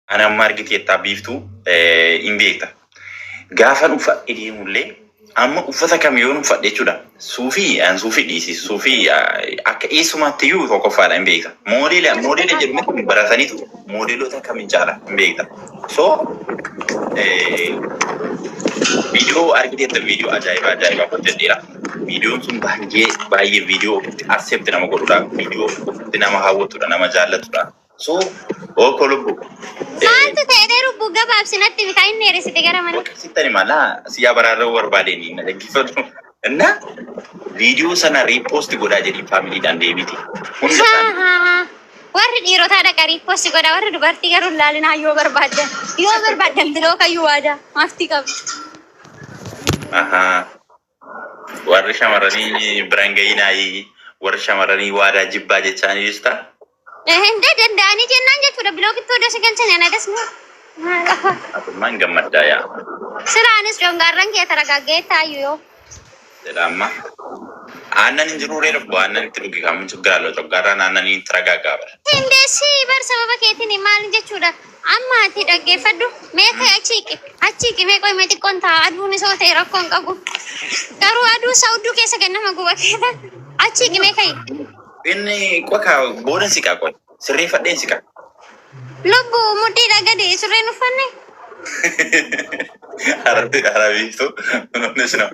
Ani amma argiteettaa biiftuu hin beekta. Gaafan uffadhe deemullee amma uffata kam yoon uffadhe jechuudha. Suufii an suufii dhiisi suufii akka eessumaatti iyyuu tokkoffaadha hin beekta. Moodeela moodeela jedhu miti barataniitu moodeelota kamiin caala hin beekta. So viidiyoo argiteetta viidiyoo ajaa'ibaa ajaa'ibaa hojjedheera. Viidiyoon sun baay'ee baay'ee viidiyoo ofitti accept nama godhudha. Viidiyoo ofitti nama hawwatudha nama jaallatudha. So ooko lubbu. Maaltu ta'e lubbu gabaabsi natti bitaa inni dheeressite gara mana. Sitti hima laa si abaraarruu barbaadeen na dhaggeeffadhu. Inna viidiyoo sana repost godhaa jedhii faamiliidhaan deebiti. Hunda isaanii. Warri dhiirotaa dhaqa repost godha warri dubartii garuu laalinaa yoo barbaaddan yoo barbaaddan biroo kayyuu waadaa maftii qabdu. Ahaa. Warri shamarranii biraan ga'inaayi warri shamarranii waadaa jibbaa jechaanii jirta. Hindee danda'anii jennaan jechuudha bilookitti odoo si galchanii anagas moo. Atummaan gammaddaa yaa. Siraanis congaarran kee taragaggee taayu yoo. Jedha amma. Aannan hin jiruu ree dhufu aannan itti dhugi kan coggaarraa coggaarraan aannan itti ragaagaa bara. Hindeessi bar sababa keetiin maal jechuudha. Amma ati dhaggeeffadhu mee ka'e achi hiqi achi hiqi mee qoy mee xiqqoon ta'a aduun isoo ta'e rakkoo hin qabu. Garuu aduu isa hudduu keessa gad nama guba keessa achi hiqi mee ka'i. Inni qoka boodan siqaa qoy sirreeffadheen siqaa. Lubbu mudhiidha gadi surreen uffanne. Arabi arabiiftu kunuunis no.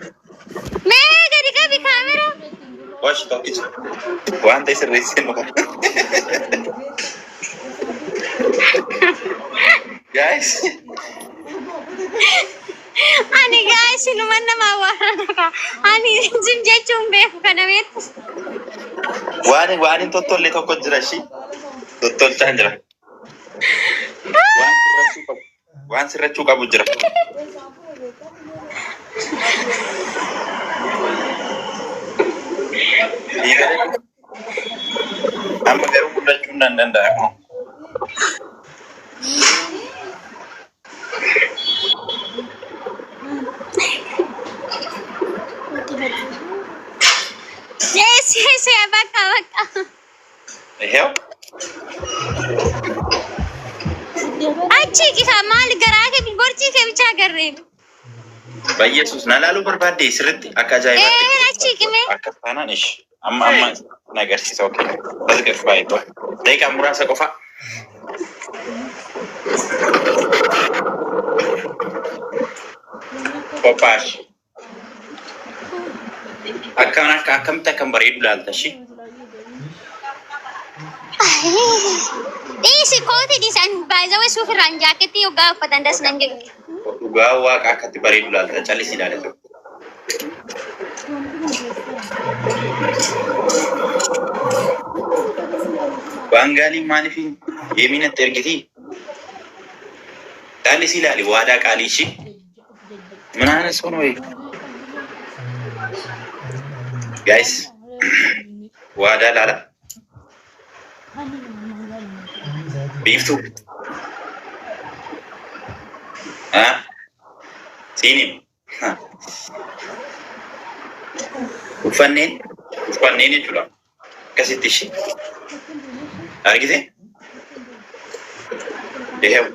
Mee gadi qabi kaameraa. Wash tokkicha waan ta'e sirreessee nu. Guys. Ani guys numa nama awwaarana ani jim jechuun beeku kana beektu. Waan waan hin tottolle tokko jira ishii. Tottolchaan jira. Waan sirrachuu qabu. Waan sirrachuu qabu jira. Amma garuu guddachuu hin danda'amu. Yes, yes, bakka bakka. ይሄው Achi kisa maal garaa kee borcii kee bichaa agarreen. በኢየሱስ ናላሉ barbaadde sirriitti akka ajaa'ibaatti. Ee, achi qime. Akka taanaan ishi amma amma na agarsiisa okay. Tasgabbaa'e daqiiqaa muraasa qofa. Qophaash. Akkam akka akkamitti akkam bareedu laalta ishii. Dhiisi kooti dhiisan baay'ee suufirraan jaakettii yoggaa uffatan das nan jedhu. Dhugaa waaqa akkatti bareedu laalta callisii ilaale tokko. Waan gaaliin maaliif yeemiinatti ergitii? Callisii ilaali waadaa qaalii ishii. ምን አይነት ሰው ነው ይሄ? Guys waadaa laala biiftuu siiniin uffanneen uffanneen jechuudha. Akkasitti ishii argite? ይሄው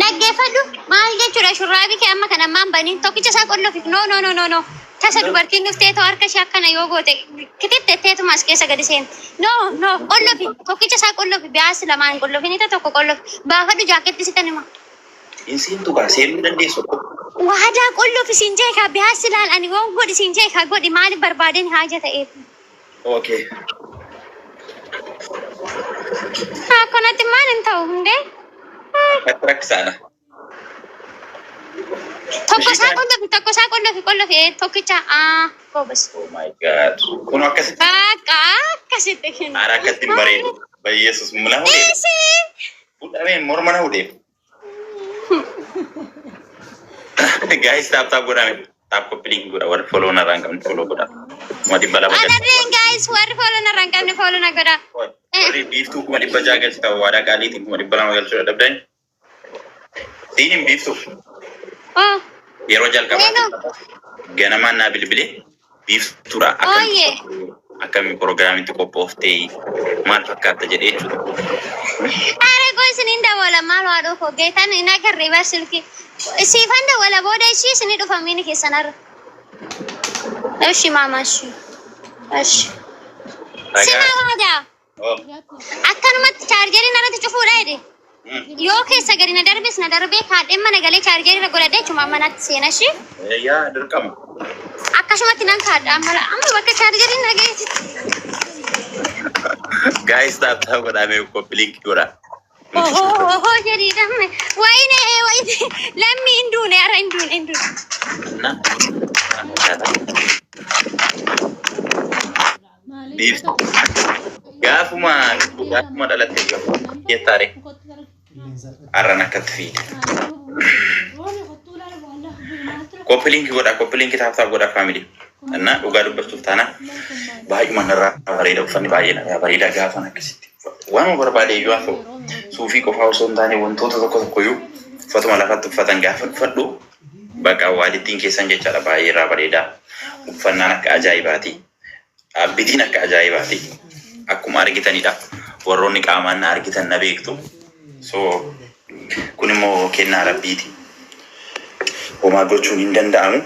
Dhaggeeffadhu maal jechuudha shurraabii kee amma kan ammaan baniin tokkicha isaa qollofi no no no no no tasa dubartiin dhuftee too harka ishee akkana yoo goote kitittetteetuma as keessa gadi seenti no no qollofi tokkicha isaa qollofi biyaas lamaan qollofi ni tokko qollofi baafadhu jaaketti sitan hima. Hin seentu kaa seenuu dandeessu. Waadaa qollofi siin jee kaa biyaas laal ani waan godhi siin jee kaa godhi maaliif barbaadeen haaja ta'eef. Okay. Akkanatti maal hin ta'u hundee. Akkatti rakkisaadha. Tokko isaa qollofi tokko isaa qollofi qollofi tokkicha aa goobas. Oh my God. Kun akkasitti Bakka akkasitti kennu. haara akkatti hin bareedu. Bayyeesus na hudheef. Dhiisi. Fuudhamee morma na hudheef. Guys tap tap godhame. Tap copy link godha. Warri follow narraa hin qabne follow godha. 600,000 galcha. Anarreen guys warri follow narraa hin qabne follow na godha. Warri biiftuu 600,000 galchi ta'u waadaa qaaliitiin 200,000 galchuu dadhabdan. Siin hin biiftuu. Oh, Yeroo jalqabaatti ganamaan naa bilbilee biiftuudha Ooyye. akkami pirogiraamitti qophooftee maal fakkaata jedhee jechuudha. Ara qoy Isiniin dawwala maal haadhoo koo geetaan hin agarre bar silkii. Siifan dawwala booda ishii isinii dhufa miini keessan har'a. Eshi maama eshi. Eshi. Sima waadaa. Akkanumatti chaarjerii narratti cufuudha jedhe. Yoo keessa gadi na darbes na darbee kaadheen mana galee chaarjerii irra godhadhee achuma manatti seena ishii. Yaa dirqama. Akkasumatti nan kaadha amma amma bakka chaarjeriin na geessitti. Guys, tap tap godhaa mee copy link godhaa. Ohoo jedhii dhamme. Wayine wayine lammii hin duune ara hin duune hin duune. Na. Biiftuu. Gaafuma gaafuma dhalatte jettaare har'an akkatti fiide. Copy link godhaa, copy link tap tap godhaa family. Innaa dhugaa dubbachuuf taana baay'uma narraa bareeda, uffanni baay'ee narraa bareeda gaafan akkasitti. Waanuma barbaade iyyuu haa ta'u, suufii qofaa osoo hin taane wantoota tokko tokko iyyuu uffatuma lafatti uffatan gaafa uffadhu bakka waalittiin keessan jechaadha baay'ee irraa bareeda. Uffannaan akka ajaa'ibaati. Dhaabbitiin akka ajaa'ibaati. Akkuma argitanidha. Warroonni qaamaan na argitan na beektu. So kun immoo kennaa rabbiiti. Homaa gochuun hin danda'amu.